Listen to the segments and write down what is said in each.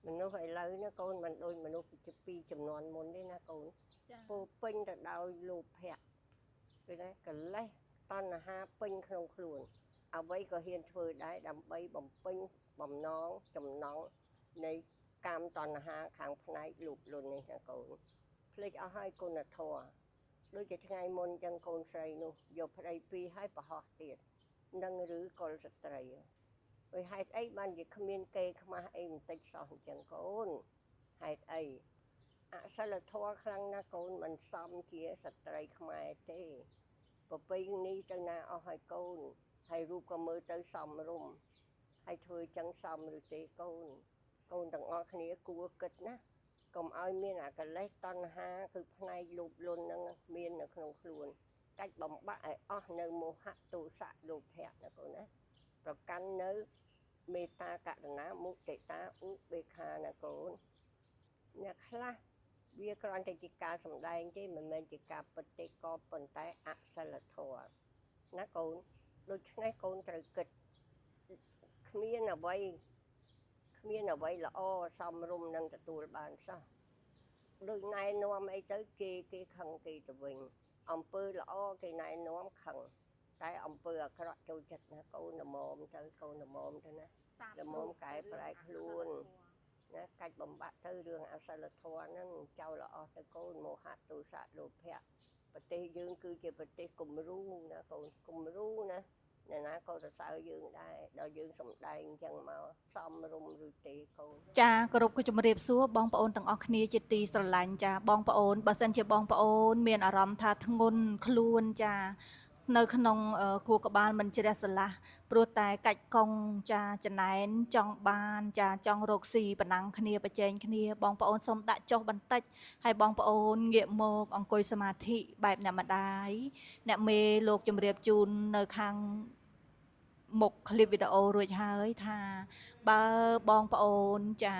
មនុស្សឥឡូវណាកូនមិនដូចមនុស្សពីចំនួនមុនទេណាកូន ចា ពោពេញទៅដោយលោភៈគឺណាកិលេសតណ្ហាពេញក្នុងខ្លួន អ្វីក៏ហ៊ានធ្វើដែរដើម្បីបំពេញបំណងចំណង់នៃកាមតណ្ហាខាងផ្នែកលោភលន់នេះណាកូនភ្លេចអស់ហើយគុណធម៌ដូចជាថ្ងៃមុនចឹងកូនស្រីនោះយកប្តីពីរឲ្យប្រហោះទៀតនឹងឬកុលស្ត្រីព្រោះហេតុអីបានជាគ្មានគេខ្មាស់អីបន្តិចសោះអញ្ចឹងកូនហេតុអីអសិលធម៌ខ្លាំងណាស់កូនមិនសមជាស្ត្រីខ្មែរទេប្រពៃណីទៅណាអស់ហើយកូនហើយរូបក៏មើលទៅសមរម្យហើយធ្វើចឹងសមឬទេកូនកូនទាំងអស់គ្នាគួរគិតណាកុំឲ្យមានអាកិលេសតណ្ហាគឺផ្នែកលោភលន់ហ្នឹងមាននៅក្នុងខ្លួនកាច់បំបាក់ឲ្យអស់នៅមោហៈទោសៈលោភៈណាកូនណាប្រកាន់នៅមេត្តាករុណាមុទិតាឧបេក្ខាណាកូនអ្នកខ្លះវាគ្រាន់តែជាការសម្ដែងទេមិនមែនជាការពិតទេក៏ប៉ុន្តែអសិលធម៌ណាកូនដូច្នេះកូនត្រូវគិតគ្មានអ្វីគ្មានអ្វីល្អសមរម្យនឹងទទួលបានសោះដូចណែនាំអីទៅគេគេខឹងគេទៅវិញអំពើល្អគេណែនាំខឹងតែអំពើអាក្រក់ចូលចិត្តណាកូនល្មមទៅកូនល្មមទៅណា សាប ល្មមកែប្រែខ្លួនណាកាច់បំបាក់ទៅរឿងអសិលធម៌ហ្នឹងចោលល្អស់ទៅកូនមោហៈទោសៈលោភៈប្រទេសយើងគឺជាប្រទេសគំរូណាកូនគំរូណាអ្នកណាក៏សរសើរយើងដែរដល់យើងសំដែងអញ្ចឹងមកសមរម្យឬទេកូន ចាគោរពគជំរាបសួរបងប្អូនទាំងអស់គ្នាជាទីស្រឡាញ់ចាបងប្អូនបើសិនជាបងប្អូនមានអារម្មណ៍ថាធ្ងន់ខ្លួនចានៅក្នុងខួរក្បាលមិនជ្រះស្រឡះព្រោះតែកាច់កង់ចាចំណែនចង់បានចាចង់រកស៊ីប្រណាំងគ្នាប្រជែងគ្នាបងប្អូនសូមដាក់ចុះបន្តិចហើយបងប្អូនងាកមកអង្គុយសមាធិបែបអ្នកម្ដាយអ្នកមេលោកជំរាបជូននៅខាងមុខឃ្លីបវីដេអូរួចហើយថា បើបងប្អូនចា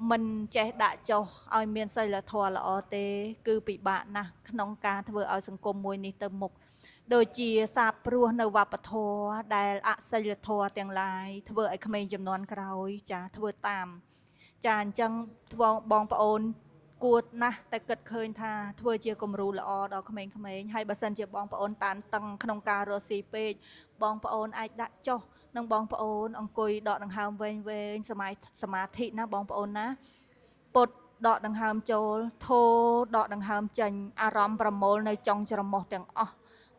មិនចេះដាក់ចុះឲ្យមានសីលធម៌ល្អទេ គឺពិបាកណាស់ក្នុងការធ្វើឲ្យសង្គមមួយនេះទៅមុខដូចជាសាបព្រោះនៅវប្បធម៌ដែលអសិលធម៌ទាំងឡាយធ្វើឲ្យក្មេងចំនួនក្រោយ ចាធ្វើតាម ចាអញ្ចឹងធ្វើបងប្អូនគួរណាស់តែគិតឃើញថាធ្វើជាគំរូល្អដល់ក្មេងៗហើយបើសិនជាបងប្អូនតានតឹងក្នុងការរកស៊ីពេកបងប្អូនអាចដាក់ចុះ នឹងបងប្អូនអង្គុយដកដង្ហើមវែងវែងសមាសមាធិណាបងប្អូនណាពុតដកដង្ហើមចូលធោដកដង្ហើមចេញអារម្មណ៍ប្រមូលនៅចុងច្រមុះទាំងអស់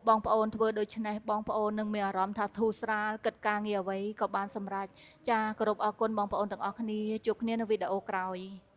បងប្អូនធ្វើដូច្នេះបងប្អូននឹងមានអារម្មណ៍ថាធូរស្រាលគិតការងារអ្វីក៏បានសម្រេចចាគោរពអរគុណបងប្អូនទាំងអស់គ្នាជួបគ្នានៅវីដេអូក្រោយ។